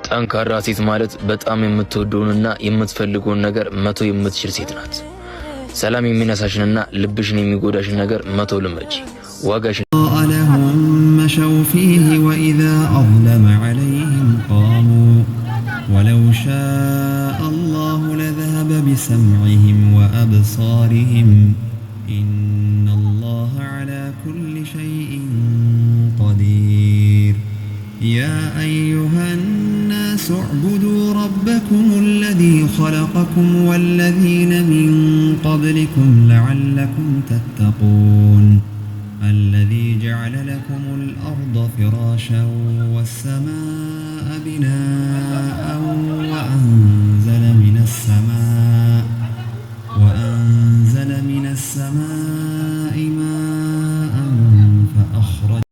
ጠንካራ ሴት ማለት በጣም የምትወደውንና የምትፈልገውን ነገር መተው የምትችል ሴት ናት። ሰላም የሚነሳሽንና ልብሽን የሚጎዳሽን ነገር መተው ልመጂ። ዋጋሽን لهم مشوا فيه وإذا أظلم عليهم قاموا ولو شاء الله لذهب بسمعهم وأبصارهم إن الله على كل شيء قدير. يا أيها الناس اعبدوا ربكم الذي خلقكم والذين من قبلكم لعلكم تتقون. الذي جعل لكم الأرض فراشا والسماء بناء وأنزل من السماء ماء فأخرج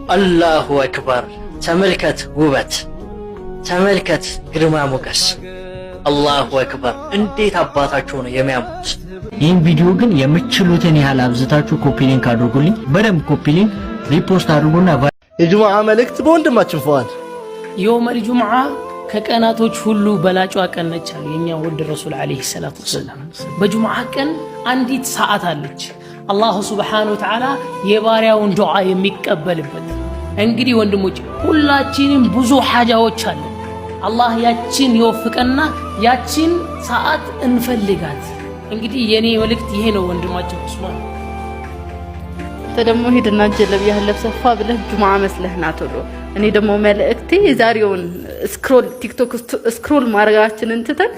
አላሁ አክበር! ተመልከት ውበት፣ ተመልከት ግርማ ሞገስ። አላሁ አክበር! እንዴት አባታቸው ነው የሚያምሩት! ይህን ቪዲዮ ግን የምትችሉትን ያህል አብዝታችሁ copy link አድርጉልኝ። በደንብ copy link repost አድርጉና የጁምዓ መልእክት በወንድማችን ፈዋድ። የውመል ጁምዓ ከቀናቶች ሁሉ በላጯ ቀን ነች አሉ የኛ ውድ ረሱል ዓለይሂ ሰላቱ ወሰላም። በጁምዓ ቀን አንዲት ሰዓት አለች አላሁ ሱብሓነሁ ወተዓላ የባሪያውን ዱዓ የሚቀበልበት። እንግዲህ ወንድሞች፣ ሁላችንም ብዙ ሓጃዎች አለን። አላህ ያችን ይወፍቀና ያችን ሰዓት እንፈልጋት። እንግዲህ የኔ መልእክት ይሄ ነው ወንድማችን ዑስማን። አንተ ደግሞ ሂድና ጀለቢያህን ለብሰህ ፏ ብለህ ጁምዓ መስለህ ና ቶሎ። እኔ ደግሞ መልእክቴ የዛሬውን scroll ቲክቶክ scroll ማድረጋችንን ትተን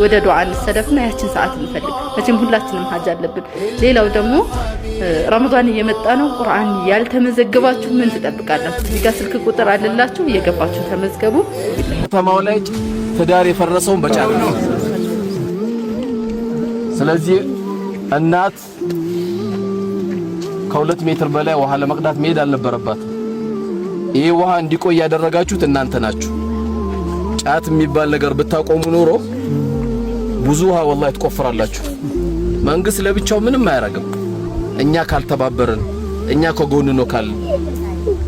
ወደ ዱዓ እንሰለፍና ያችን ሰዓት እንፈልግ። መቼም ሁላችንም ሀጅ አለብን። ሌላው ደግሞ ረመዳን እየመጣ ነው። ቁርአን ያልተመዘገባችሁ ምን ትጠብቃላችሁ? እዚህ ጋር ስልክ ቁጥር አለላችሁ፣ እየገባችሁ ተመዝገቡ። ከተማው ላይ ትዳር የፈረሰውን በጫት ነው። ስለዚህ እናት ከ2 ሜትር በላይ ውሃ ለመቅዳት መሄድ አልነበረባትም። ይህ ውሃ እንዲቆይ ያደረጋችሁት እናንተ ናችሁ። ጫት የሚባል ነገር ብታቆሙ ኖሮ ብዙ ውሃ ወላሂ ትቆፍራላችሁ። መንግስት ለብቻው ምንም አያደርግም። እኛ ካልተባበርን፣ እኛ ከጎኑ ነው ካልን፣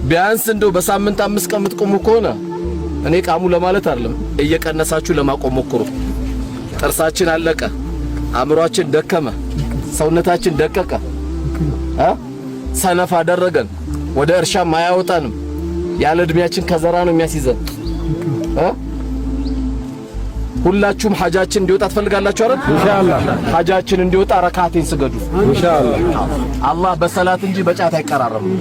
ቢያንስ እንደው በሳምንት 5 ቀን የምትቆሙ ከሆነ፣ እኔ ቃሙ ለማለት አይደለም፣ እየቀነሳችሁ ለማቆም ሞክሩ። ጥርሳችን አለቀ፣ አእምሯችን ደከመ፣ ሰውነታችን ደቀቀ፣ አ ሰነፍ አደረገን። ወደ እርሻም አያወጣንም። ያለ እድሜያችን ከዘራ ነው የሚያስይዘን። አ ሁላችሁም ሐጃችን እንዲወጣ ትፈልጋላችሁ አይደል? ኢንሻአላህ ሐጃችን እንዲወጣ ረካቴን ስገዱ። ኢንሻአላህ አላህ በሰላት እንጂ በጫት አይቀራረብም።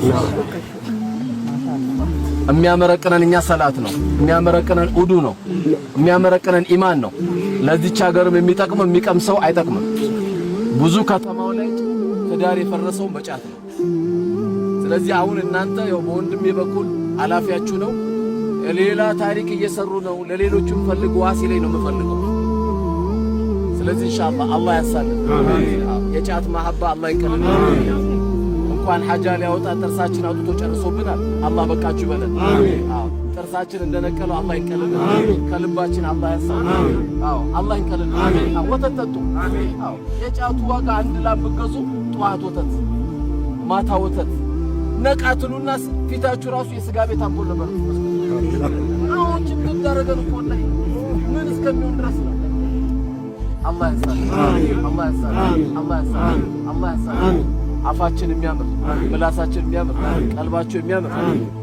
የሚያመረቅነን እኛ ሰላት ነው። የሚያመረቅነን ውዱ ነው። የሚያመረቅነን ኢማን ነው። ለዚች ሀገርም የሚጠቅመው የሚቀምሰው አይጠቅምም። ብዙ ከተማው ላይ ትዳር የፈረሰው በጫት ነው። ስለዚህ አሁን እናንተ ያው በወንድሜ በኩል ኃላፊያችሁ ነው። ሌላ ታሪክ እየሰሩ ነው። ለሌሎቹም ፈልጉ፣ ዋሲ ላይ ነው የምፈልገው። ስለዚህ ኢንሻአላህ አላህ ያሳልን። የጫት መሀባ አላህ ይንቀልልን። እንኳን ሐጃ ሊያወጣ ጥርሳችን አውጥቶ ጨርሶብናል። አላህ በቃችሁ ይበለን። አዎ፣ ጥርሳችን እንደነቀለው አላህ ይንቀልልን። ከልባችን አላህ ያሳልን። አዎ፣ አላህ ይንቀልልን። አዎ፣ ወተት ጠጡ። አዎ፣ የጫቱ ዋጋ አንድ ላም ብትገዙ ጠዋት ወተት፣ ማታ ወተት፣ ነቃ ትሉና ፊታችሁ ራሱ የስጋ ቤት አምፖል ነበር። አሁን ችግር ዳረገን እኮ ወላሂ ምን እስከሚሆን ድረስ ነው። አላህ ያሳልን። አላህ ያሳልን። አላህ ያሳልን። አላህ ያሳልን። አፋችን የሚያምር፣ ምላሳችን የሚያምር፣ ቀልባቸው የሚያምር፣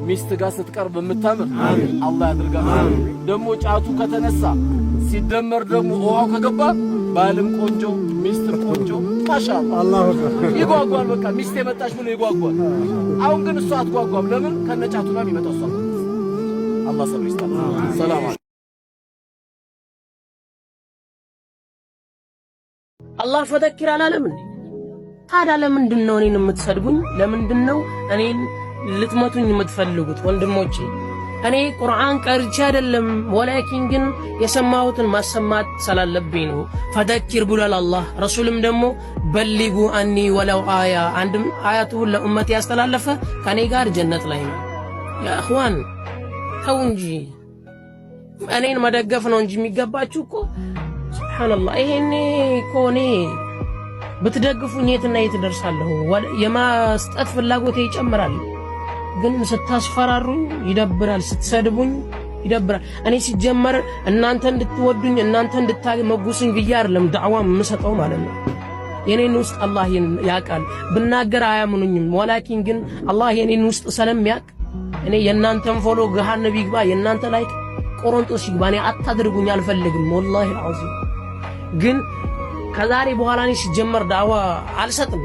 ሚስት ጋር ስትቀርብ የምታምር አላህ ያድርጋችሁ። ደግሞ ጫቱ ከተነሳ ሲደመር ደግሞ ውሃው ከገባ ባልም ቆንጆ ሚስትም ቆንጆ፣ ማሻአላህ ይጓጓል። በቃ ሚስት የመጣች ብሎ ይጓጓል። አሁን ግን እሷ አትጓጓም። ለምን? ከነጫቱ ጋር የሚመጣው እሷ። አላህ ሰብር ይስጣት። ሰላም። አላህ ፈደኪር አላለም እንዴ? ታዲያ ለምንድን ነው እኔን የምትሰድቡኝ? ለምንድን ነው እኔን ልትመቱኝ የምትፈልጉት? ወንድሞቼ፣ እኔ ቁርአን ቀርቼ አይደለም፣ ወላኪን ግን የሰማሁትን ማሰማት ስላለብኝ ነው። ፈደኪር ብሏል አላህ። ረሱልም ደግሞ በሊጉ አኒ ወለው አያ፣ አንድም አያቱን ለኡመት ያስተላለፈ ከኔ ጋር ጀነት ላይ ነው። ያ እኽዋን፣ ተው እንጂ፣ እኔን መደገፍ ነው እንጂ የሚገባችሁ እኮ። ሱብሃንአላህ፣ ይሄኔ እኮ እኔ ብትደግፉኝ የትና የት እደርሳለሁ። የማስጠት ፍላጎቴ ይጨምራል። ግን ስታስፈራሩኝ ይደብራል። ስትሰድቡኝ ይደብራል። እኔ ሲጀመር እናንተ እንድትወዱኝ፣ እናንተ እንድታመጉሱኝ ብዬ አይደለም ዳዕዋ የምሰጠው ማለት ነው። የኔን ውስጥ አላህ ያውቃል። ብናገር አያምኑኝም። ولكن ግን አላህ የኔን ውስጥ ስለሚያውቅ እኔ የእናንተን follow ገሃነም ይግባ፣ የእናንተ like ቆሮንጦስ ይግባ። እኔ አታድርጉኝ አልፈልግም። والله العظيم ግን ከዛሬ በኋላ እኔ ሲጀመር ዳዕዋ አልሰጥም።